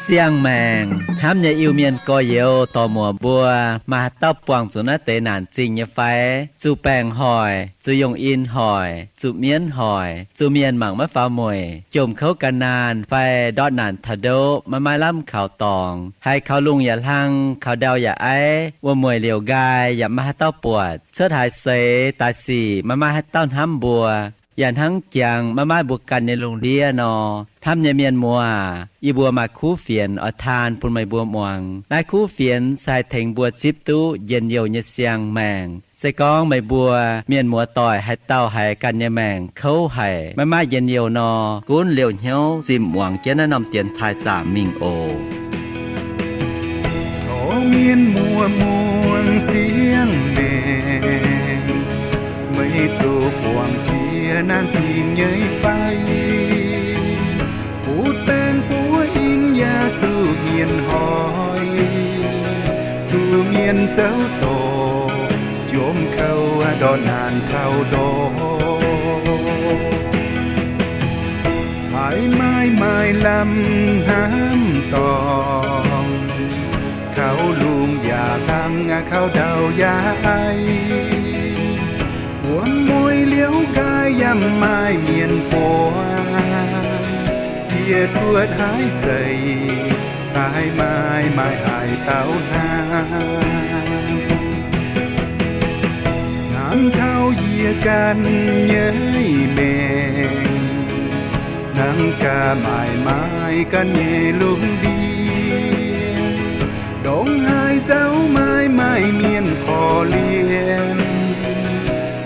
Siang-maengc hnamv nyei Iu-Mienh gorx-youz dorc-muoc mbuo, maaih haaix dauh buangh zuqc naaiv deix naanc zingh nyei fai? Zuqc baengc hoic, zuqc yongh in hoic, zuqc mienv hoic, zuqc mienh mangc maiv faaux mueic, jomc kouv gan naanh fai ndortv naanc taux ndoqv maiv maaih lamh kaux dorngx, haiz kaux lungh yaac hlang, kaux ndau yaac aiv, wuom-mueic liouc nqaai yaac maiv maaih haaix dauh buatc, cuotv haaix seix daaih sic maiv maaih haaix dauh hnamv mbuo, yaac hnangv jangx maiv maaih mbuo ganh nyei lungh ndiev nor, hnamv nyei mienh muoz, yie mbuo maaih kuv fienx oix taan bun meih mbuo muangx. Naaiv kuv fienx se haih tengx mbuo zipv duqv njien-youh nyei siang-maengc. Se gorngv meih mbuo mienh muoz-doic haaix dauh haiz ganh nyei maengc kouv haic, maiv maaih njien-youh nor, gunv liouh hnyouv zimh muangx jienv naaiv norm dienx taaih zaqc mingh oc. Tov mienh muoz muangx siang-maengc, meih zoux buangh jiex naanc zingh nyei fai? Butv baengc buov in yaac zuqc mienh hoic, zuqc mienh zouv dorc, jomc kouv ndortv naanc taux ndoqv. Haiz maaih maaih lamh hnamv dorngx, kaux lungh yaac hlang, kaux ndau yaac aiv, wuom-mueic liouc nqaai yaac maaih mienh buatc, yie cuotv haaix seix haiz maaih maaih haaix dauh hnamv. Hnamv taux yie ganh nyei maengc, hnamv gaax maaih maaih ganh nyei lungh ndiev, ndongc haaix nzauh maaih maaih mienh korv-lienh,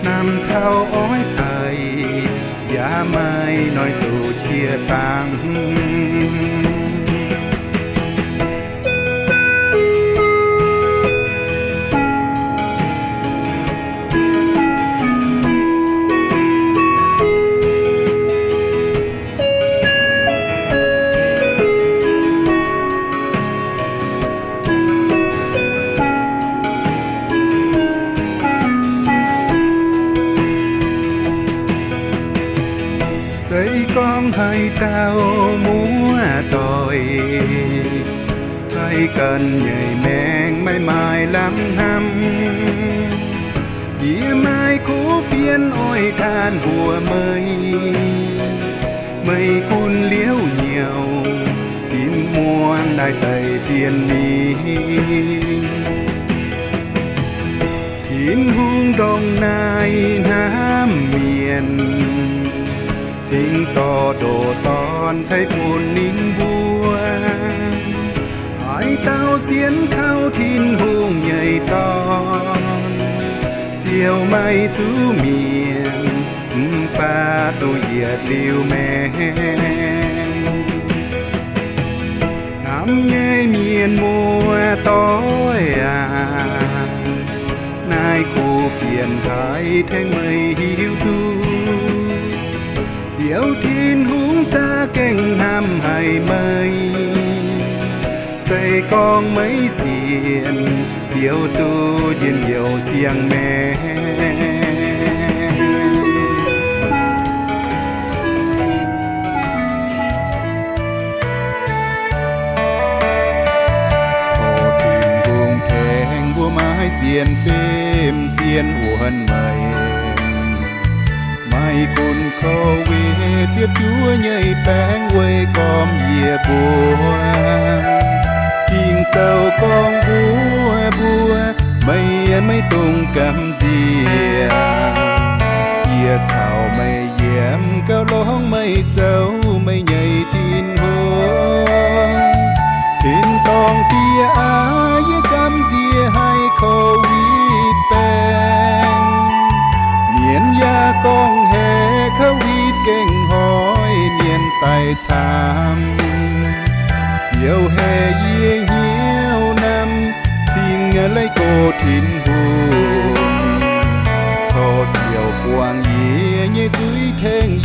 hnamv taux oix daic yaac maaih noic doqc qiex dangx. Se gorngv haaix dauh muoz-doic haiz ganh nyei maengc maiv maaih lamh hnamv, yie maaih kuv fienx oix taan mbuox meih. Meih gunv liouc hnyouv zinh muonz naaiv deix fienx mingh. Tin-Hungh ndongc naaiv hnamv mienh, cingx zorqv ndoqc Dorn ceix bun ninh mbuo. Haaix dauh sienx kaux Tin-Hungh nyei Dorn ziouc maiv zuqc mienh, mv baac duqv yietc liuz maengc. Hnamv nyei mienh muoz-doic aac, naaiv kuv fienx haiz tengx meih hiuv duqv, Ziouv Tin-Hungh za'gengh hnamv haic meih. Se gorngv meih sienx, ziouc duqv njien-youh siang-maengc. Tov Tin-Hungh tengx mbuo maiv sienx fim sienx wuonx meih. Maiv gunv Covid ziepc juov nyei baengc weic gormx yie mbuo, Ging-Sou gorngv mbuox mbuo, meih maiv dungx gamh nziex. Yie caux meih yiem, gauh lorngx meih zoux meih nyei Tin-Hungh. Tin-dorngh Die aac, yie gamh nziex haic Covid baengc. Mienh yaac gorngv hec Covid gengh hnoi mienh daic camv. Ziouv haiz yie hnyouv namx, cingx laiv gox Tin-Hungh. Tov Ziouv buangh yie nyei zuiz, tengx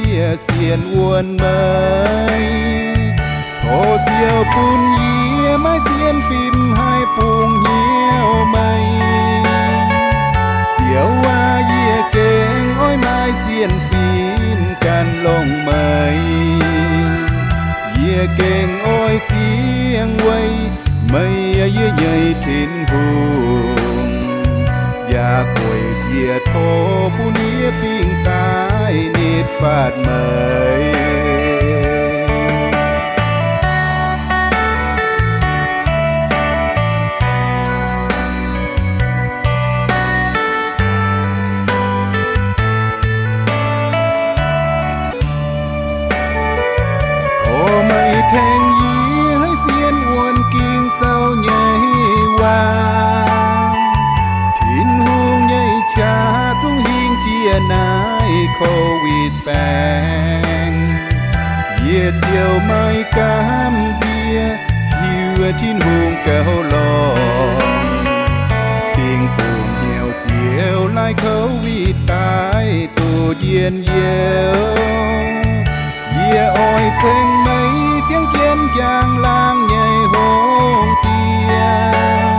yie sienx wuonx meih. O Ziouv, bun yie maiv zien fim haih bungx hnyouv meih. Ziouv aac, yie gengh oix maaih zien fim gan longx meih. Yie gengh oix ziangh weic meih, yie nyei Tin-Hungh, yaac gueic jiez tov bun yie fingx daaih nitv faatv meih. O meih tengx yie haiz sienx wuonx Ging-Sou nyei waac. Tin-Hungh nyei qaqv zungv hingh jiex naaiv Covid baeng. Yie ziouc maiv gamh nziex hiuv Tin-Hungh gauh lorngx, cingx dongh hnyouv ziouc laih Covid daaih duqv njien-youh. Yie oix ceng meih ziangh jienv njang-laangc nyei hungh diex.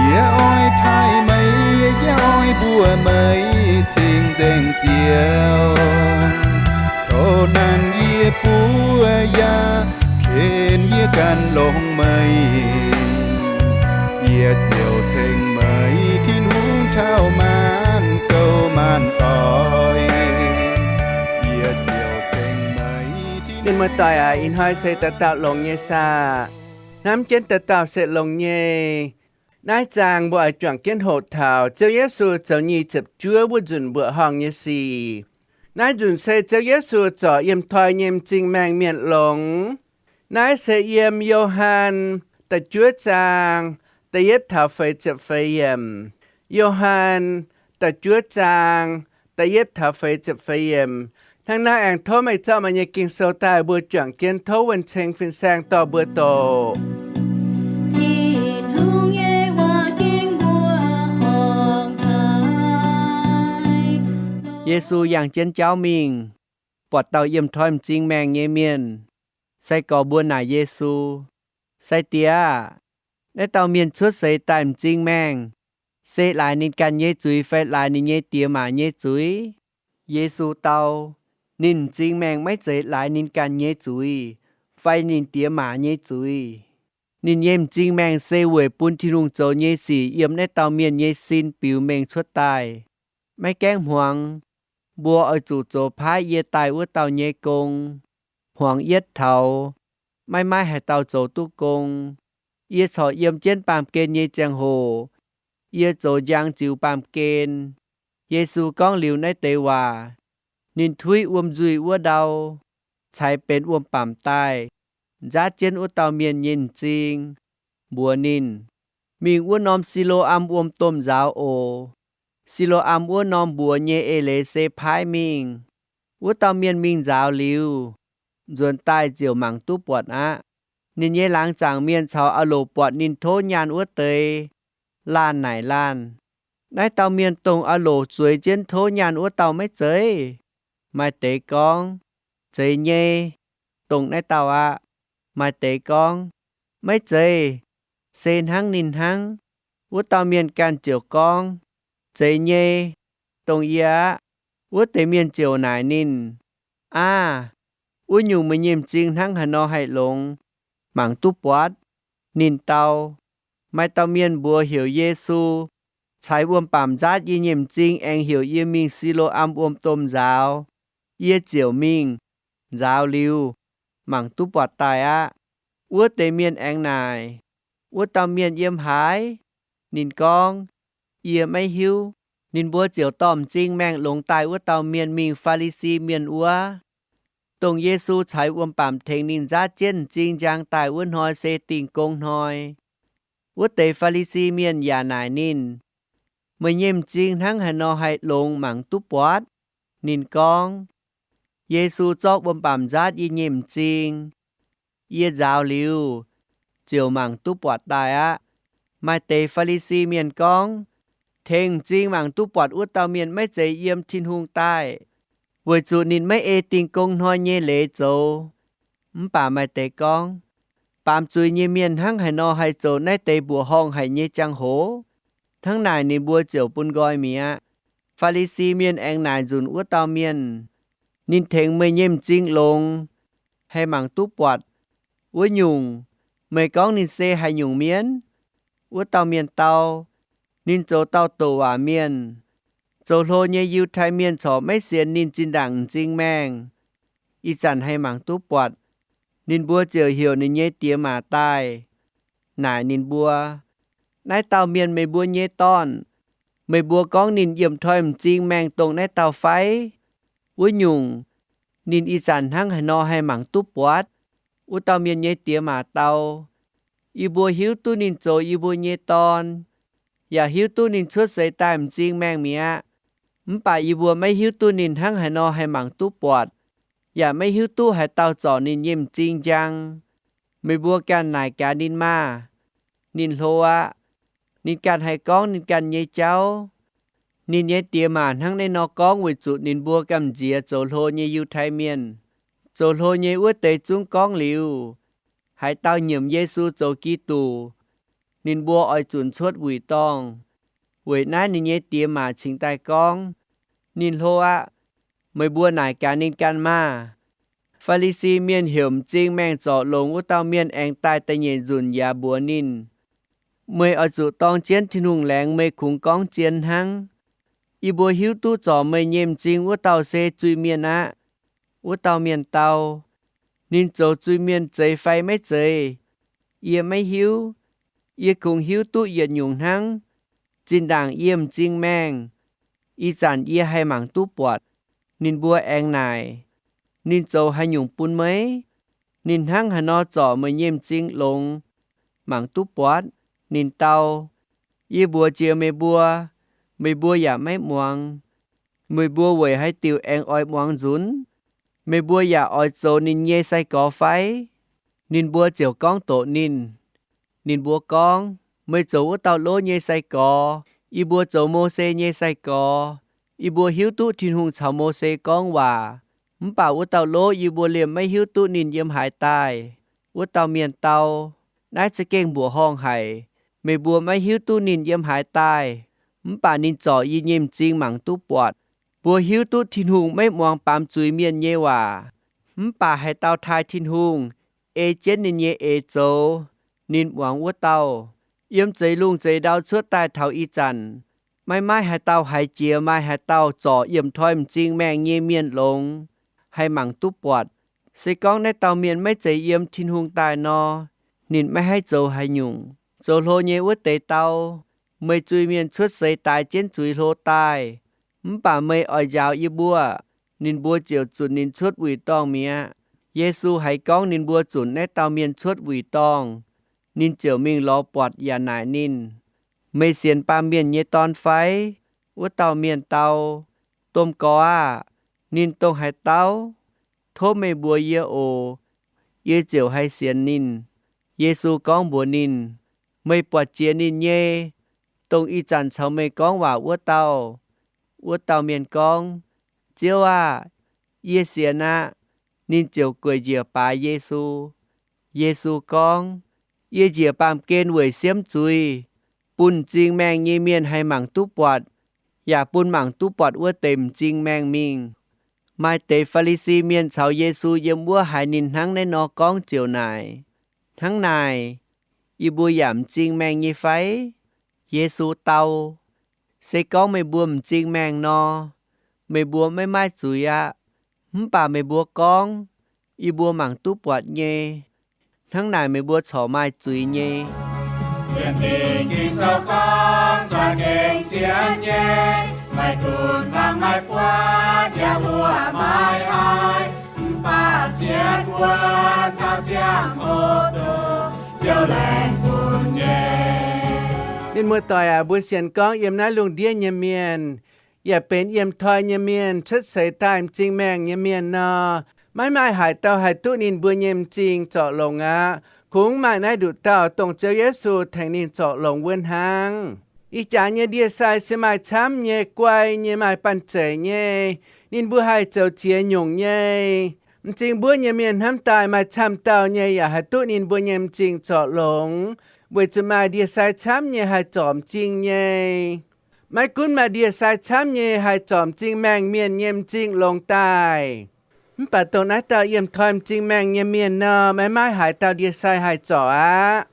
Yie oix taaih meih, yie oix mbuox meih cing-nzengc Ziouv. Tov nanc yie buov yaac ken yie gan longx meih. Yie ziouc ceng meih Tin-Hungh taux maanc gouv maanc doic. Yie ziouc ceng meih Tin— Mienh muoz-doic aac, ih hnoi se dauh dauh longx nyei saah? Hnamv jienv dauh dauh se longx nyei. Naaiv zaang mbuo oix juangc jienv hoqc taux Ziouv Yesu zoux nyic ziepc juov wuov nzunc mbuoqc horngh nyei sic. Naaiv nzunc se Ziouv Yesu zorc yiem toi nyei m'zing maengh mienh longx. Naaiv se yiem Yo^han da'juov zaang da'yietv taux feix ziepc feix yiemc. Yo^han da'juov zaang da'yietv taux feix ziepc feix yiemc. Hnangv naaiv aengx tov meih zorqv meih nyei Ging-Sou daaih, mbuo juangc jienv tov wuonh ceng fin-saeng dorh mbuo doqc. Tin-Hungh nyei waac gengh mbuoqc horngh haic. Yesu yangh jienv jauv mingh, buatc dauh yiem toi m'zing maengh nyei mienh. Sai-gorx mbuo naaic Yesu, Sai-Diex aah! Naaiv dauh mienh cuotv seix daaih m'zing maengh, se laaix ninh ganh nyei zuiz fai laaix ninh nyei diex maac nyei zuiz? Yesu dau, Ninh m'zing maengh maiv zeiz laaix ninh ganh nyei zuiz fai ninh diex maac nyei zuiz. Ninh nyei m'zing maengh se weic bun Tin-Hungh zoux nyei sic yiem naaiv dauh mienh nyei sin biux mengh cuotv daaih. Maiv gaengh hmuangx, mbuo oix zuqc zoux paaiv yie daaih wuov dauh nyei gong. Hmuangx yietv taux, maiv maaih haaix dauh zoux duqv gong. Yie corc yiem jienv baamh gen nyei ziangh hoc, yie zoux njang ziux baamh gen. Yesu gorngv liuz naaiv deix waac, ninh tuiv wuom-nzuih wuov ndau, caux benx wuom-bamc daaih, nzaatv jienv wuov dauh mienh nyei m'zing, mbuox ninh, Mingh wuov norm Si^lo^am wuom domh nzaaux oc. Si^lo^am wuov norm mbuox nyei eix leiz se paaiv mingh. Wuov dauh mienh mingh nzaaux liuz, nzuonx daaih ziouc mangc duqv buatc aqv. Ninh nyei laangz zaangc mienh caux aah loc buatc ninh tov nyaanh wuov deix, laanh naaic laanh, Naaiv dauh mienh dongh aah loc zueiz jienv tov nyaanh wuov dauh maiv zeiz? Maaih deix gorngv, Zeiz nyei, dongh naaiv dauh aqv. Maaih deix gorngv, Maiv zeiz, se hnangv ninh hnangv. Wuov dauh mienh ganh ziouc gorngv, Zeiz nyei, dongh yie aqv. Wuov deix mienh ziouc naaic ninh, Aav, wuov nyungc meih nyei m'zing hnangv haaix nor haih longx? Mangc duqv buatc. Ninh dau, Maaih dauh mienh mbuox heuc Yesu, caux wuom-bamc nzaatv yie nyei m'zing aengx heuc yie mingh Si^lo^am wuom domh nzaaux. Yie ziouc mingh, nzaaux liuz, mangc duqv buatc daaih aqv. Wuov deix mienh aengx naaic, Wuov dauh mienh yiem haaix? Ninh gorngv, Yie maiv hiuv. Ninh mbuo ziouc dorh m'zing maengh longx daaih wuov dauh mienh mingh Faa^li^si Mienh wuov, dongh Yesu caux wuom-bamc tengx ninh nzaatv jienv m'zing njang daaih wuov hnoi se Dingh Gong Hnoi. Wuov deix Faa^li^si Mienh yaac naaic ninh, Meih nyei m'zing hnangv haaix nor haih longx mangc duqv buatc? Ninh gorngv, Yesu zorqv wuom-bamc nzaatv yie nyei m'zing. Yie nzaaux liuz, ziouc mangc duqv buatc daaih aqv. Maaih deix Faa^li^si Mienh gorngv, Tengx m'zing mangc duqv buatc wuov dauh mienh maiv zeiz yiem Tin-Hungh daaih, weic zuqc ninh maiv ei Dingh Gong Hnoi nyei leiz zoux. Mv baac maaih deix gorngv, Baamz zuiz nyei mienh hnangv haaix nor haih zoux naaiv deix mbuoqc horngh haic nyei jangx-hoc? Hnangv naaic ninh mbuo ziouc bun nqoi mi'aqv. Faa^li^si Mienh aengx naaic nzunc wuov dauh mienh, Ninh tengx meih nyei m'zing longx, haih mangc duqv buatc. Wuov nyungc, meih gorngv ninh se haaix nyungc mienh? Wuov dauh mienh dau, Ninh zoux dauh doqc waac mienh. Zoux hlo nyei Yiutai Mienh corc maiv sienx ninh zinh ndaangc m'zing maengh. Ih zanc haih mangc duqv buatc. Ninh mbuo ziouc heuc ninh nyei diex maac daaih, naaic ninh mbuo, Naaiv dauh mienh meih mbuo nyei dorn. Meih mbuo gorngv ninh yiem toi m'zing maengh dongh naaiv dauh fai? Wuov nyungc, ninh ih zanc hnangv haaix nor haih mangc duqv buatc? Wuov dauh mienh nyei diex maac dau, Yie mbuo hiuv duqv ninh zoux yie mbuo nyei dorn, yaac hiuv duqv ninh cuotv seix daaih m'zing maengh mi'aqv. Mv baac yie mbuo maiv hiuv duqv ninh hnangv haaix nor haih mangc duqv buatc, yaac maiv hiuv duqv haaix dauh zorc ninh nyei m'zing njang. Meih mbuo ganh naaic gaax ninh maah! Ninh hlo aqv. Ninh ganh haih gorngv ninh ganh nyei jauv. Ninh nyei diex maac hnangv naaiv nor gorngv weic zuqc ninh mbuo gamh nziex zoux hlo nyei Yiutai Mienh. Zoux hlo nyei wuov deix zungv gorngv liuz, haaix dauh nyiemc Yesu zoux Giduc, ninh mbuo oix zunc cuotv wuic dorngh. Weic naaiv ninh nyei diex maac cingx daaih gorngv, Ninh hlo aqv. Meih mbuo naaic gaax ninh ganh maah! Faa^li^si Mienh heuc m'zing maengh zorc longx wuov dauh mienh aengx daaih da'nyeic nzunc yaac mbuox ninh, Meih oix zuqc dorng jienv Tin-Hungh laengz meih kungx gorngv zien hnangv. Yie mbuo hiuv duqv zorc meih nyei m'zing wuov dauh se zuiz-mienh aqv. Wuov dauh mienh dau, Ninh zoux zuiz-mienh zeiz fai maiv zeiz, yie maiv hiuv. Yie kungx hiuv duqv yietc nyungc hnangv. Zinh ndaangc yie m'zing maengh, ih zanc yie haih mangc duqv buatc. Ninh mbuo aengx naaic, Ninh zoux haaix nyungc bun meih? Ninh hnangv haaix nor zorc meih nyei m'zing longx, mangc duqv buatc? Ninh dau, Yie mbuox jiex meih mbuo, meih mbuo yaac maiv muangx. Meih mbuo weic haaix diuc aengx oix muangx nzunc? Meih mbuo yaac oix zoux ninh nyei sai-gorx fai? Ninh mbuo ziouc gorngv doqc ninh. Ninh mbuo gorngv, Meih zoux wuov dauh lov nyei sai-gorx. Yie mbuo zoux Mose nyei sai-gorx. Yie mbuo hiuv duqv Tin-Hungh caux Mose gorngv waac. Mv baac wuov dauh lov yie mbuo liemh maiv hiuv duqv ninh yiem haaix daaih. Wuov dauh mienh dau, Naaiv za'gengh mbuoqc horngh haic. Meih mbuo maiv hiuv duqv ninh yiem haaix daaih, mv baac ninh zorc yie nyei m'zing mangc duqv buatc. Mbuo hiuv duqv Tin-Hungh maiv muangx baamz zuiz mienh nyei waac. Mv baac haaix dauh taaih Tin-Hungh, ei jienv ninh nyei eix zoux, ninh muangx wuov dauh. Yiem zeix lungh zeix ndau cuotv daaih taux ih zanc, maiv maaih haaix dauh haiz jiex maaih haaix dauh zorc yiemc toi m'zing maengh nyei mienh longx, haih mangc duqv buatc. Se gorngv naaiv dauh mienh maiv zeiz yiem Tin-Hungh daaih nor, ninh maiv haih zoux haaix nyungc. Zoux hlo nyei wuov deix dau, Meih zuiz-mienh cuotv seix daix jienv zuiz hlo daaih, mv baac meih oix njaaux yie mbuo. Ninh mbuo ziouc zunc ninh cuotv wuic dorngh mi'aqv. Yesu haiz gorngv ninh mbuo zunc naaiv dauh mienh cuotv wuic dorngh, ninh ziouc mingh lorz buatc yaac naaic ninh, Meih sienx Baamh Mienh nyei Dorn fai? Wuov dauh mienh dau, Domh Gorx aah! Ninh dongh haaix dauh? Tov meih mbuox yie oc. Yie ziouc haih sienx ninh. Yesu gorngv mbuox ninh, Meih buatc jiex ninh nyei, dongh ih zanc caux meih gorngv waac wuov dauh. Wuov dauh mienh gorngv, Ziouv aah! Yie sienx aqv. Ninh ziouc gueic njiec baaix Yesu. Yesu gorngv, Yie njiec baamh gen weic siemv zuiz, bun m'zing maengh nyei mienh haih mangc duqv buatc, yaac bun mangc duqv buatc wuov deix m'zing maengh mingh. Maaih deix Faa^li^si Mienh caux Yesu yiem wuov haiz ninh hnangv naaiv nor gorngv ziouc naaic, Hnangv naaic, yie mbuo yaac m'zing maengh nyei fai? Yesu dau, Se gorngv meih mbuo m'zing maengh nor, meih mbuo maiv maaih zuiz aqv. Mv baac meih mbuo gorngv, Yie mbuo mangc duqv buatc nyei, hnangv naaic meih mbuo corc maaih zuiz nyei. Mienh muoz-doic aac, mbuo sienx gorngv yiem naaiv lungh ndiev nyei mienh, yaac benx yiem toi nyei mienh, cuotv seix daaih m'zing maengh nyei mienh nor, maiv maaih haaix dauh haih duqv ninh mbuo nyei m'zing zorc longx aqv. Kungx maaih naaiv nduqc dauh, dongh Ziouv Yesu tengx ninh zorc longx wuov hnangv. Ih jaax nyei ndie-sai se maaih camv nyei, guai nyei, maaih banh zeic nyei. Ninh mbuo haih zoux ziex nyungc nyei. M'zing mbuov nyei mienh hnamv daaih maaih camv dauh nyei yaac haih duqv ninh mbuo nyei m'zing zorc longx, weic zuqc maaih ndie-sai camv nyei haih zorc m'zing nyei. Maiv gunv maaih ndie-sai camv nyei haih zorc m'zing maengh mienh nyei m'zing longx daaih, mv baac dongh naaiv dauh yiem toi m'zing maengh nyei mienh nor, maiv maaih haaix dauh ndie-sai haih zorc aqv.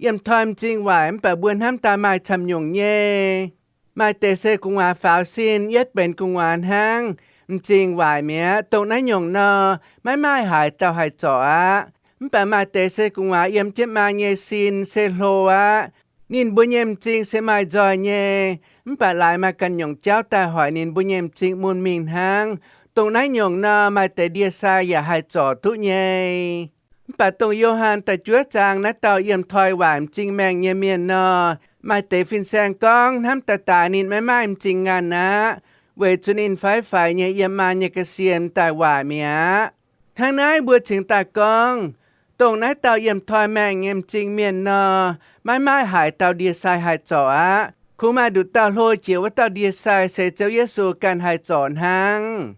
Yiem toi m'zing waaic mv baac mbuo hnamv daaih maaih camv nyungc nyei. Maaih deix se gu'nguaaz faaux sin, yietv benx gu'nguaaz hnangv, m'zing waaic mi'aqv. Dongh naaiv nyungc nor, maiv maaih haaix dauh haih zorc aqv. Mv baac maaih deix se gu'nguaaz yiem jienv maa nyei sin se hlo aqv. Ninh mbuo nyei m'zing se maaih nzoih nyei, mv baac laaix maaih ganh nyungc jauv daaih hoic ninh mbuo nyei m'zing mun mingh hnangv. Dongh naaiv nyungc nor, maaih deix ndie-sai yaac haih zorc duqv nyei. Mv baac dongh Yo^han da'juov zaang naaiv dauh yiem toi waaic m'zing maengh nyei mienh nor, maaih deix fin-saeng gorngv hnamv daaih daaix ninh maiv maaih m'zing nganh aqv, weic zuqc ninh faix-faix nyei yiem maa nyei ga'sie daaih waaic mi'aqv. Hnangv naaiv mbuo cingx daaih gorngv, dongh naaiv dauh yiem toi maengh nyei m'zing mienh nor, maiv maaih haaix dauh ndie-sai haih zorc aqv. Kungx maaih nduqc dauh hlo jiex wuov dauh ndie-sai se Ziouv Yesu ganh haih zorc hnangv.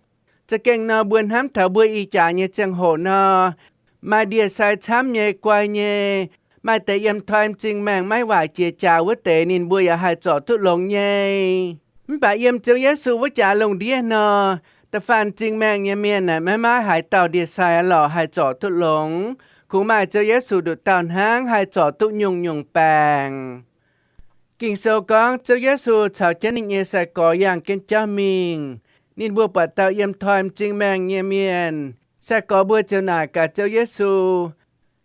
Za'gengh nor, mbuo hnamv taux mbuo ih jaax nyei ziangh hoc nor, maaih ndie-sai camv nyei guai nyei, maaih deix yiem toi m'zing maengh maiv waaic jiex jaax wuov deix ninh mbuo yaac haih zorc duqv longx nyei. Mv baac yiem Ziouv Yesu wuov jaax lungh ndiev nor, da'faanh m'zing maengh nyei mienh naaic maiv maaih haaix dauh ndie-sai lorqc haih zorc duqv longx. Kungx maaih Ziouv Yesu nduqc dauh hnangv haih zorc duqv nyungc-nyungc baengc. Ging-Sou gorngv Ziouv Yesu caux jienv ninh nyei sai-gorx yangh jienv jauv mingh. Ninh mbuo buatc dauh yiem toi m'zing maengh nyei mienh. Sai-gorx mbuo ziouc naaic gaax Ziouv Yesu,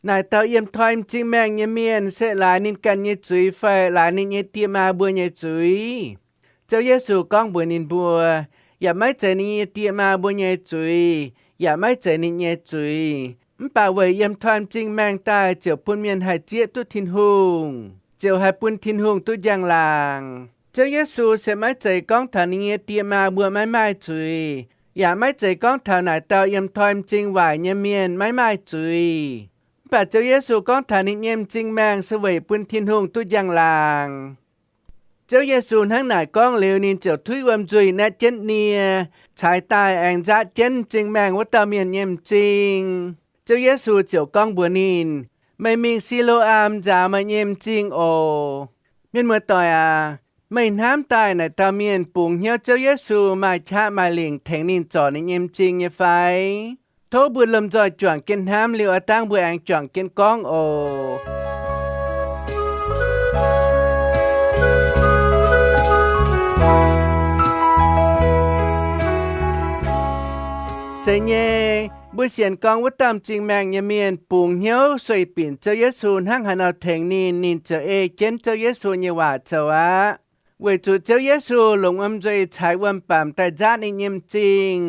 naaic dauh yiem toi m'zing maengh nyei mienh se laaix ninh ganh nyei zuiz fai laaix ninh nyei die maa mbuo nyei zuiz? Ziouv Yesu gorngv mbuox ninh mbuo, yaac maiv zeiz ninh nyei die maa mbuo nyei zuiz, yaac maiv zeiz ninh nyei zuiz. Mv baac weic yiem toi m'zing maengh daaih ziouc bun mienh haih zieqv duqv Tin-Hungh, ziouc haih bun Tin-Hungh duqv njang-laangc. Ziouv Yesu se maiv zeiz gorngv taux ninh nyei die maa mbuo maiv maaih zuiz, yaac maiv zeiz gorngv taux naaic dauh yiem toi m'zing waaic nyei mienh maiv maaih zuiz. Mv baac Ziouv Yesu gorngv taux ninh nyei m'zing maengh se weic bun Tin-Hungh duqv njang-laangc. Ziouv Yesu hnangv naaic gorngv liuz, ninh ziouc tuiv wuom nzuih naetv jienv nie, caaix daaih aengx nzaatv jienv m'zing maengh wuov dauh mienh nyei m'zing. Ziouv Yesu ziouc gorngv mbuox ninh, meih mingh Si^lo^am nzaaux meih nyei m'zing oc. Mienh muoz-doic aac, meih hnamv daaih naaic dauh mienh bungx hnyouv Ziouv Yesu maaih qaqv maaih lingc tengx ninh zorc ninh nyei m'zing nyei fai? Tov mbuo lomh nzoih juangc jienv hnamv liuz aav dangv mbuo aengx juangc jienv gorngv oc. Zeiz nyei, mbuo sienx gorngv wuov dauh m'zing maengh nyei mienh bungx hnyouv sueih binc Ziouv Yesu hnangv haaix nor tengx ninh, ninh ziouc ei jienv Ziouv Yesu nyei waac zoux aqv. Weic zuqc Ziouv Yesu longc wuom nzuih caaix wuom-bamc daaih nzaatv ninh nyei m'zing.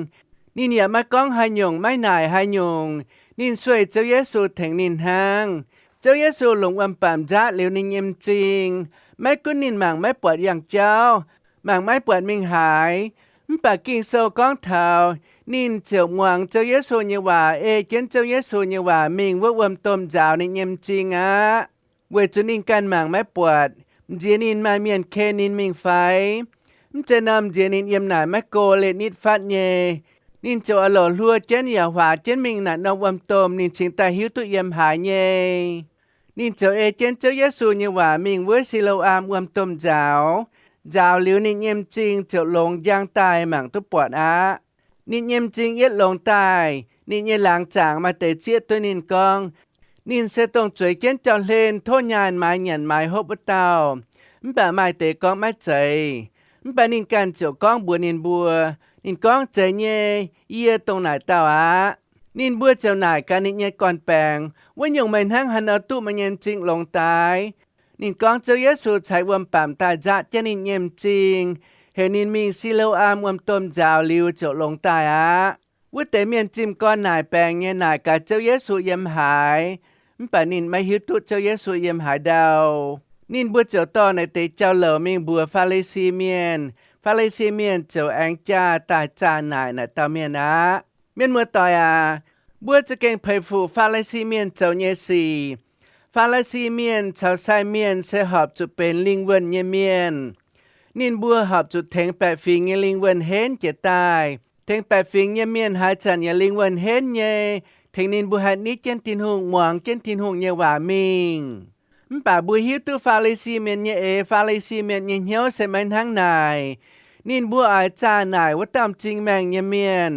Ninh yaac maiv gorngv haaix nyungc, maiv naaic haaix nyungc. Ninh sueih Ziouv Yesu tengx ninh hnangv. Ziouv Yesu longc wuom-bamc nzaatv liuz ninh nyei m'zing. Maiv gunv ninh mangc maiv buatc yangh jauv, mangc maiv buatc mingh haaix, mv baac Ging-Sou gorngv taux ninh ziouc muangx Ziouv Yesu nyei waac, ei jienv Ziouv Yesu nyei waac mingh wuov wuom-domh nzaaux ninh nyei m'zing aqv. Weic zuqc ninh ganh mangc maiv buatc, m'nziex ninh maaih mienh ken ninh mingh fai? Mv zeiz nor, m'nziex ninh yiem naaic maiv go, leih nitv fatv nyei. Ninh ziouc oix lorz hluo jienv yaac huaax jienv mingh naaic norm wuom-domh, ninh cingx daaih hiuv duqv yiem haaix nyei. Ninh ziouc ei jienv Ziouv Yesu nyei waac mingh wuov Si^lo^am wuom-domh nzaaux. Nzaaux liuz ninh nyei m'zing ziouc longx njang daaih mangc duqv buatc aqv. Ninh nyei m'zing yietv longx daaih, ninh nyei laangz zaangc maaih deix zieqv duqv ninh gorngv, ninh se dongh zueiz jienv jauv-hlen tov nyaanh maaiz nyanc maaiz hopv wuov dauh. Mv baac maaih deix gorngv maiv zeiz. Mv baac ninh ganh ziouc gorngv mbuox ninh mbuo, ninh gorngv, zeiz nyei, yie dongh naaic dauh aqv. Ninh mbuo ziouc naaic gaax ninh nyei gorn-baengx, wuov nyungc meih hnangv haaix nor duqv meih nyei m'zing longx daaih? Ninh gorngv, Ziouv Yesu caaix wuom-bamc daaih nzaatv jienv ninh nyei m'zing, heuc ninh mingh Si^lo^am wuom-domh nzaaux liuz ziouc longx daaih aqv. Wuov deix mienh zimh gorn naaic baengc nyei naaic gaax Ziouv Yesu yiem haaix, mv baac ninh maiv hiuv duqv Ziouv Yesu yiem haaix ndau. Ninh mbuo ziouc dorh naaic deix jauv-louc mingh mbuox Faa^li^si Mienh. Faa^li^si Mienh ziouc aengx jaa daaih zaah naaic naaic dauh mienh aqv. Mienh muoz-doic aac, mbuo za'gengh peix fuc Faa^li^si Mienh zoux nyei sic. Faa^li^si Mienh caux sai mienh se horpc zuqc benx lingh wuonh nyei mienh. Ninh mbuo horpc zuqc tengx baeqc fingx nyei lingh wuonh henv jiez daaih. Tengx baeqc fingx nyei mienh haaix zanc yaac lingh wuonh henv nyei, tengx ninh mbuo haih nitv jienv Tin-Hungh, muangx jienv Tin-Hungh nyei waac mingh. Mv baac mbuo hiuv duqv Faa^li^si Mienh nyei eix, Faa^li^si Mienh nyei hnyouv se maiv hnangv naaic. Ninh mbuo oix zaah naaic wuov dauh m'zing maengh nyei mienh,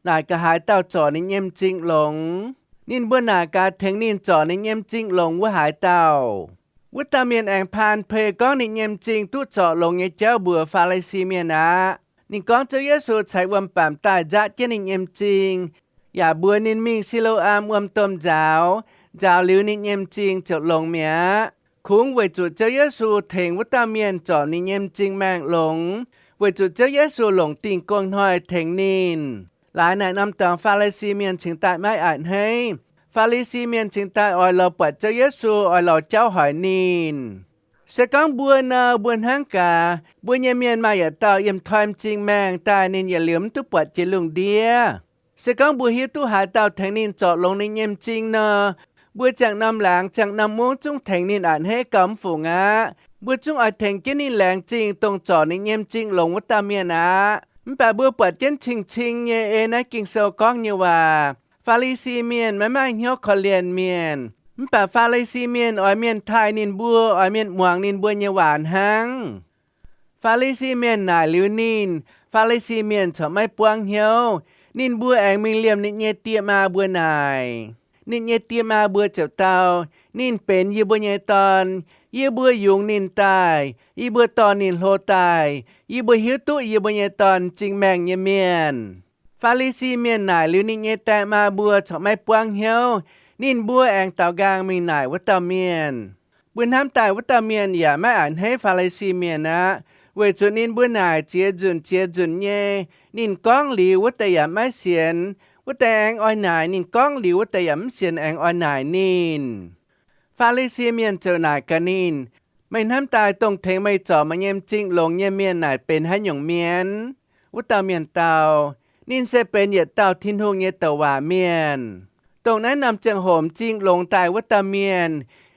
naaic gaax haaix dauh zorc ninh nyei m'zing longx. Ninh mbuo naaic gaax tengx ninh zorc ninh nyei m'zing longx wuov haaix dauh. Wuov dauh mienh aengx paan pei gorngv ninh nyei m'zing duqv zorc longx nyei jauv mbuox Faa^li^si Mienh aqv. Ninh gorngv Ziouv Yesu caux wuom-baamc daaih nzaatv jienv ninh nyei m'zing, yaac mbuox ninh mingh Si^lo^am wuom domh nzaaux, nzaaux liuz ninh nyei m'zing ziouc longx mi'aqv. Kungx weic zuqc Ziouv Yesu tengx wuov dauh mienh zorc ninh nyei m'zing maengh longx, weic zuqc Ziouv Yesu longc Dingh Gong Hnoi tengx ninh. Laaix naaic norm dorngx Faa^li^si Mienh cingx daaih maiv a'hneiv. Faa^li^si Mienh cingx daaih oix lorz buatc Ziouv Yesu, oix lorz jauv hoic ninh. Se gorngv mbuo nor, mbuo hnangv gaax, mbuo nyei mienh maaih yietc dauh yiem toi m'zing maengh daaih, ninh yietc liuz mv duqv buatc jiex lungh ndiev. Se gorngv mbuo hiuv duqv haaix dauh tengx ninh zorc longx ninh nyei m'zing nor, mbuo ziangh norm laangz ziangh norm mungv zungv tengx ninh a'hneiv gauh mv fungc aqv. Mbuo zungv oix tengx jienv ninh laengz zingh dongh zorc ninh nyei m'zing longx wuov dauh mienh aqv. Mv baac mbuo buatc jienv cing-cing nyei ei naaiv Ging-Sou gorngv nyei waac, Faa^li^si Mienh maiv maaih hnyouv korv-lienh mienh. Mv baac Faa^li^si Mienh oix mienh taaih ninh mbuo, oix mienh muangx ninh mbuo nyei waac hnangv. Faa^li^si Mienh naaic liuz ninh, Faa^li^si Mienh corc maiv buangv hnyouv. Ninh mbuo aengx mingh liemh ninh nyei die maa mbuo naaic. Ninh nyei die maa mbuo ziouc dau, Ninh benx yie mbuo nyei dorn. Yie mbuo yungz ninh daaih. Yie mbuo dorh ninh hlo daaih. Yie mbuo hiuv duqv yie mbuo nyei dorn m'zing maengh nyei mienh. Faa^li^si Mienh naaic liuz ninh nyei die maa mbuo corc maiv buangv hnyouv. Ninh mbuo aengx daaux nqaang mingh naaic wuov dauh mienh. Mbuo hnamv daaih wuov dauh mienh yaac maiv a'hneiv Faa^li^si Mienh aqv, weic zuqc ninh mbuo naaic ziex nzunc ziex nzunc nyei. Ninh gorngv liuz wuov deix yaac maiv sienx, wuov deix aengx oix naaic. Ninh gorngv liuz wuov deix yaac mv sienx, aengx oix naaic ninh. Faa^li^si Mienh ziouc naaic gaax ninh, Meih hnamv daaih dongh tengx meih zorc meih nyei m'zing longx nyei mienh naaic benx haaix nyungc mienh? Wuov dauh mienh dau, Ninh se benx yietc dauh Tin-Hungh nyei douc waac mienh. Dongh naaiv norm ziangh hoc m'zing longx daaih wuov dauh mienh,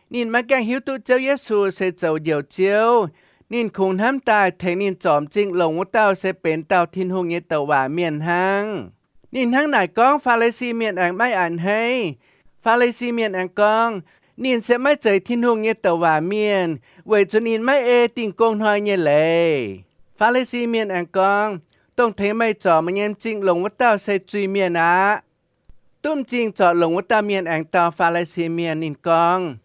ninh maiv gaengh hiuv duqv Ziouv Yesu se zoux Njoux Ziouv. Ninh kungx hnamv daaih tengx ninh zorc m'zing longx wuov dauh se benx dauh Tin-Hungh nyei douc waac mienh hnangv. Ninh hnangv naaic gorngv, Faa^li^si Mienh aengx maiv a'hneiv. Faa^li^si Mienh aengx gorngv, Ninh se maiv zeiz Tin-Hungh nyei douc waac mienh, weic zuqc ninh maiv ei Dingh Gong Hnoi nyei leiz. Faa^li^si Mienh aengx gorngv, Dongh tengx meih zorc meih nyei m'zing longx wuov dauh se zuiz-mienh aqv. Duqv m'zing zorc longx wuov dauh mienh aengx dau Faa^li^si Mienh. Ninh gorngv,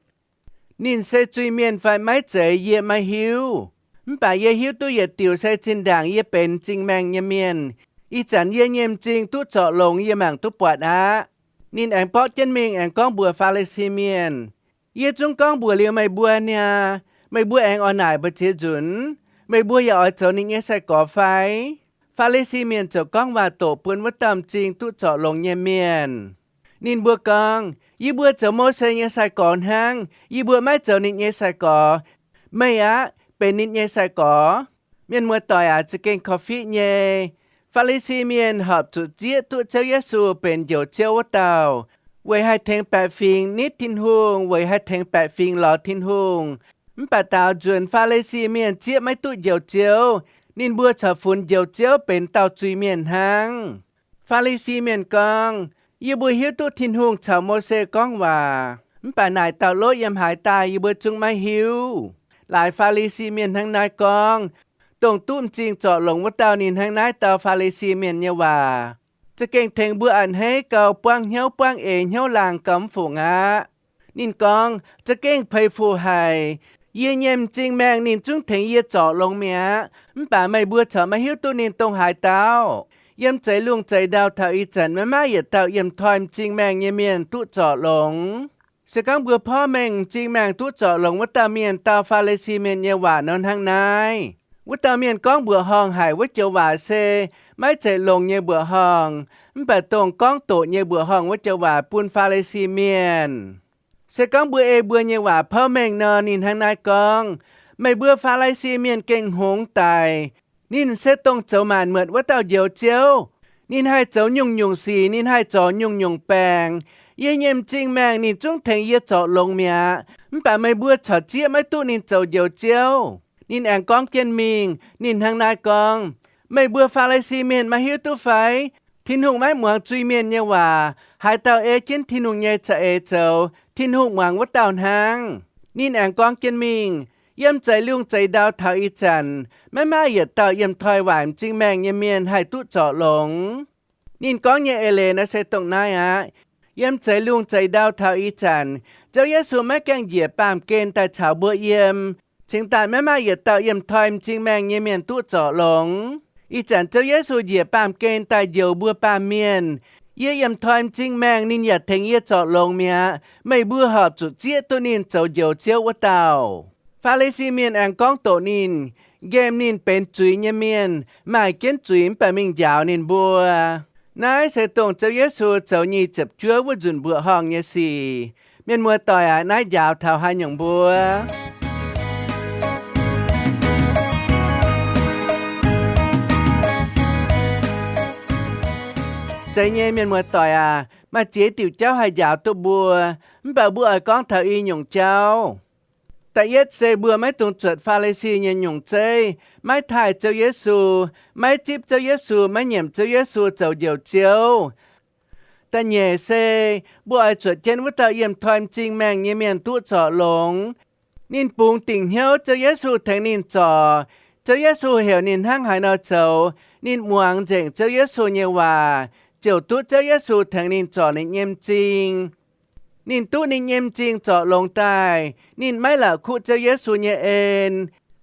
Ninh se zuiz-mienh fai maiv zeiz yie maiv hiuv. Mv baac yie hiuv duqv yietc diuc se zinh ndaangc yie benx m'zing maengh nyei mienh, ih zanc yie nyei m'zing duqv zorc longx, yie mangc duqv buatc aqv. Ninh aengx borqv jienv mingh aengx gorngv mbuox Faa^li^si Mienh, Yie zungv gorngv mbuox liuz meih mbuo niaa. Meih mbuo aengx oix naaic mbu'ziex nzunc? Meih mbuo yaac oix zoux ninh nyei sai-gorx fai? Faa^li^si Mienh ziouc gorngv waac-doqc bun wuov dauh m'zing duqv zorc longx nyei mienh. Ninh mbuo gorngv, Yie mbuo zoux Mose nyei sai-gorx hnangv. Yie mbuo maiv zoux ninh nyei sai-gorx. Meih aqv benx ninh nyei sai-gorx. Mienh muoz-doic aac, za'gengh korv-fiqv nyei. Faa^li^si Mienh horpc zuqc zieqv duqv Ziouv Yesu benx Njoux Ziouv wuov dauh, weic haih tengx baeqc fingx nitv Tin-Hungh, weic haih tengx baeqc fingx lorz Tin-Hungh. Mv baac daaux nzuonx Faa^li^si Mienh zieqv maiv duqv Njoux Ziouv, ninh mbuo corc funx Njoux Ziouv benx dauh zuiz-mienh hnangv. Faa^li^si Mienh gorngv, Yie mbuo hiuv duqv Tin-Hungh caux Mose gorngv waac, mv baac naaic dauh lov yiem haaix daaih yie mbuo zungv maiv hiuv. Laaix Faa^li^si Mienh hnangv naaiv gorngv, dongh duqv m'zing zorc longx wuov dauh ninh hnangv naaiv dau Faa^li^si Mienh nyei waac, za'gengh tengx mbuo a'hneiv gau, buangv hnyouv buangv eix, hnyouv laangh gau mv fungc aqv. Ninh gorngv, Za'gengh peix fuc haic. Yie nyei m'zing maengh ninh zungv tengx yie zorc longx mi'aqv, mv baac meih mbuo corc maiv hiuv duqv ninh dongh haaix dauh. Yiem zeix lungh zeix ndau taux ih zanc maiv maaih yietc dauh yiem toi m'zing maengh nyei mienh duqv zorc longx. Se gorngv mbuo porv mengh m'zing maengh duqv zorc longx wuov dauh mienh dau Faa^li^si Mienh nyei waac nor hnangv naaiv. Wuov dauh mienh gorngv mbuoqc horngh haic wuov joux waac se maiv zeiz longx nyei mbuoqc horngh, mv baac dongh gorngv doqc nyei mbuoqc horngh wuov joux waac bun Faa^li^si Mienh. Se gorngv mbuo ei mbuo nyei waac porv mengh nor, ninh hnangv naaiv gorngv, Meih mbuo Faa^li^si Mienh gengh hngongx daic. Ninh se dongh zoux maanc muotc wuov dauh Njoux Ziouv. Ninh haih zoux nyungc-nyungc sic, ninh haih zorc nyungc-nyungc baengc. Yie nyei m'zing maengh ninh zungv tengx yie zorc longx mi'aqv, mv baac meih mbuo corc zieqv maiv duqv ninh zoux Njoux Ziouv. Ninh aengx gorngv jienv mingh. Ninh hnangv naaiv gorngv, Meih mbuo Faa^li^si Mienh maiv hiuv duqv fai? Tin-Hungh maiv muangx zuiz-mienh nyei waac. Haaix dauh ei jienv Tin-Hungh nyei za'eix zoux, Tin-Hungh muangx wuov dauh hnangv. Ninh aengx gorngv jienv mingh, Yiem zeix lungh zeix ndau taux ih zanc, maiv maaih yietc dauh yiem toi waaic m'zing maengh nyei mienh haih duqv zorc longx. Ninh gorngv nyei eix leiz naaiv se dongh naaiv aqv. Yiem zeix lungh zeix ndau taux ih zanc, Ziouv Yesu maiv gaengh njiec baamh gen daaih caux mbuo yiem, cingx daaih maiv maaih yietc dauh yiem toi m'zing maengh nyei mienh duqv zorc longx. Ih zanc Ziouv Yesu njiec baamh gen daaih njoux mbuo baamh mienh. Yie yiem toi m'zing maengh, ninh yaac tengx yie zorc longx mi'aqv. Meih mbuo horpc zuqc zieqv duqv ninh zoux Njoux Ziouv wuov dauh. Faa^li^si Mienh aengx gorngv doqc ninh, nqemh ninh benx zuiz nyei mienh, maaih jienv zuiz mv baac mingh njaaux ninh mbuo. Naaiv se dongh Ziouv Yesu zoux nyic ziepc juov wuov nzunc mbuoqc horngh nyei sic. Mienh muoz-doic aac, naaiv njaaux taux haaix nyungc mbuo? Zeiz nyei, mienh muoz-doic aac, maaih ziex diuc jauv haih njaaux duqv mbuo, mv baac mbuo oix gorngv taux i nyungc jauv. Da'yietv se mbuo maiv dungx zuotc Faa^li^si nyei nyungc zeiv, maiv taaih Ziouv Yesu, maiv zipv Ziouv Yesu, maiv nyiemc Ziouv Yesu zoux Njoux Ziouv. Da'nyeic se mbuo oix zuotc jienv wuov dauh yiem toi m'zing maengh nyei mienh duqv zorc longx. Ninh bungx dingc hnyouv Ziouv Yesu tengx ninh zorc. Ziouv Yesu heuc ninh hnangv haaix nor zoux, ninh muangx nzengc Ziouv Yesu nyei waac, ziouc duqv Ziouv Yesu tengx ninh zorc ninh nyei m'zing. Ninh duqv ninh nyei m'zing zorc longx daaih, ninh maiv la'kuqv Ziouv Yesu nyei en.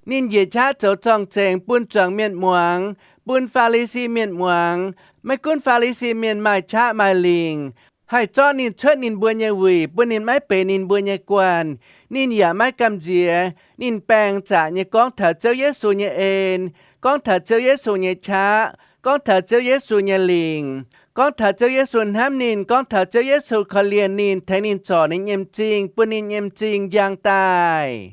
Ninh njiec qaqv zoux zorng-zengx bun zuangx mienh muangx, bun Faa^li^si Mienh muangx. Maiv gunv Faa^li^si Mienh maaih qaqv maaih lingc, haih zorqv ninh cuotv ninh mbuo nyei wuic, bun ninh maiv benx ninh mbuo nyei guanh, ninh yaac maiv gamh nziex. Ninh baeng zaqc nyei gorngv taux Ziouv Yesu nyei en, gorngv taux Ziouv Yesu nyei qaqv, gorngv taux Ziouv Yesu nyei lingc, gorngv taux Ziouv Yesu hnamv ninh, gorngv taux Ziouv Yesu korv-lienh ninh, tengx ninh zorc ninh nyei m'zing, bun ninh nyei m'zing njang daaih.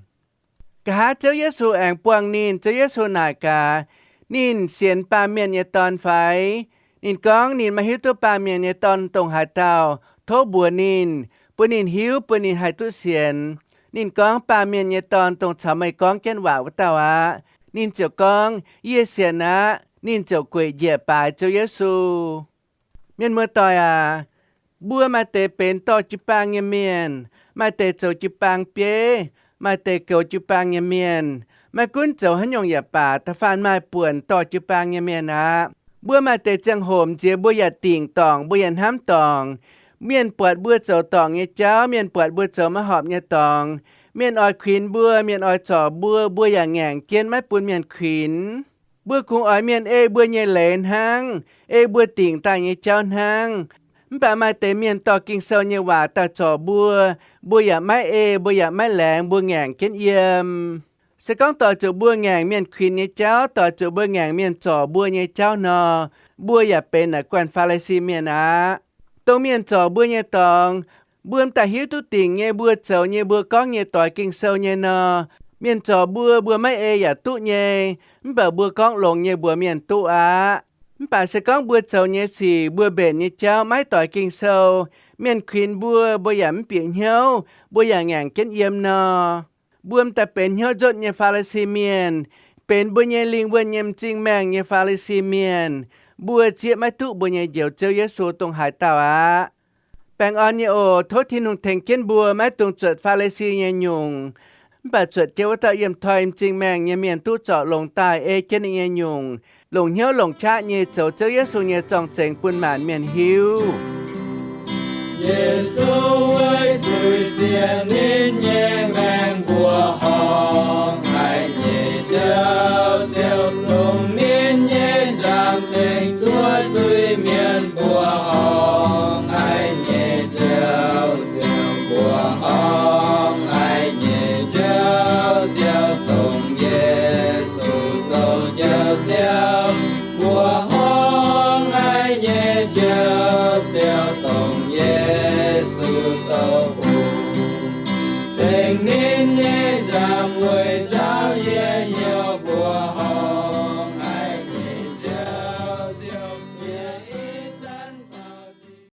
Nqa'haav Ziouv Yesu aengx buangh ninh, Ziouv Yesu naaic gaax, ninh sienx Baamh Mienh nyei Dorn fai? Ninh gorngv ninh maiv hiuv duqv Baamh Mienh nyei Dorn dongh haaix dauh. Tov mbuox ninh, bun ninh hiuv, bun ninh haih duqv sienx. Ninh gorngv, Baamh Mienh nyei Dorn dongh caux meih gorngv jienv waac wuov dauh aqv. Ninh ziouc gorngv, Yie sienx aqv. Ninh ziouc gueic njiec baaix Ziouv Yesu. Mienh muoz-doic aac, mbuo maaih deix benx dorh jiu-baang nyei mienh, maaih deix zoux jiu-baang bieiv, maaih deix goux jiu-baang nyei mienh. Maiv gunv zoux haaix nyungc yaac baac, da'faanh maaih buonc dorh jiu-baang nyei mienh aqv. Mbuo maaih deix ziangh hoc m'nziex mbuo yaac dingc dorngc, mbuo yaac hnamv dorngc. Mienh buatc mbuo zoux dorngc nyei jauv, mienh buatc mbuo zoux maiv horpc nyei dorngx, mienh oix kuinx mbuo, mienh oix zorc mbuo, mbuo yaac ngaengc jienv maiv bun mienh kuinx. Mbuo kungx oix mienh ei mbuo nyei leiz hnangv, ei mbuo dingc daaih nyei jauv hnangv. Mv baac maaih deix mienh dorh Ging-Sou nyei waac daaih zorc mbuo, mbuo yaac maiv ei, mbuo yaac maiv laengz, mbuo ngaengc jienv yiem. Se gorngv doix zuqc mbuo ngaengc mienh kuinx nyei jauv, doix zuqc mbuo ngaengc mienh zorc mbuo nyei jauv nor, mbuo yaac benx naaic guanh Faa^li^si Mienh aqv. Dongh mienh zorc mbuo nyei dorngx, mbuo m'daaih hiuv duqv dingc nyei, mbuo zoux nyei, mbuo gorngv nyei, doix Ging-Sou nyei nor, mienh zorc mbuo, mbuo maiv ei yaac duqv nyei. Mv baac mbuo gorngv longx nyei mbuox mienh duqv aqv. Mv baac se gorngv mbuo zoux nyei sic, mbuo mbenc nyei jauv maiv doix Ging-Sou, mienh kuinx mbuo, mbuo yaac mv bieqc hnyouv, mbuo yaac ngaengc jienv yiem nor, mbuo m'daaih benx hnyouv nzotv nyei Faa^li^si Mienh, benx mbuo nyei lingh wuonh nyei m'zing maengh nyei Faa^li^si Mienh. Mbuo zieqv maiv duqv mbuo nyei Njoux Ziouv Yesu dongh haaix dauh aqv. Baengh orn nyei oc. Tov Tin-Hungh tengx jienv mbuo maiv dungx zuotc Faa^li^si nyei nyungc, mv baac zuotc jienv wuov dauh yiem toi m'zing maengh nyei mienh duqv zorc longx daaih ei jienv ninh nyei nyungc, longc hnyouv longc qaqv nyei zoux Ziouv Yesu nyei zorng-zengx bun maanc mienh hiuv. Yesu weic zuqc sienx ninh nyei maengc mbuoqc horngh, haiz nyei Ziouv ziouc dongh ninh nyei nzangc-zengx zuov zuiz-mienh mbuoqc horngh, haiz nyei Ziouv ziouc mbuoqc horngh, haiz nyei Ziouv ziouc dongh Yesu zoux Njoux Ziouv. Mbuoqc horngh, haiz nyei Ziouv ziouc dongh Yesu zoux hungh, cingx ninh nyei nzangc weic nzauh yie hnyouv mbuoqc horngh.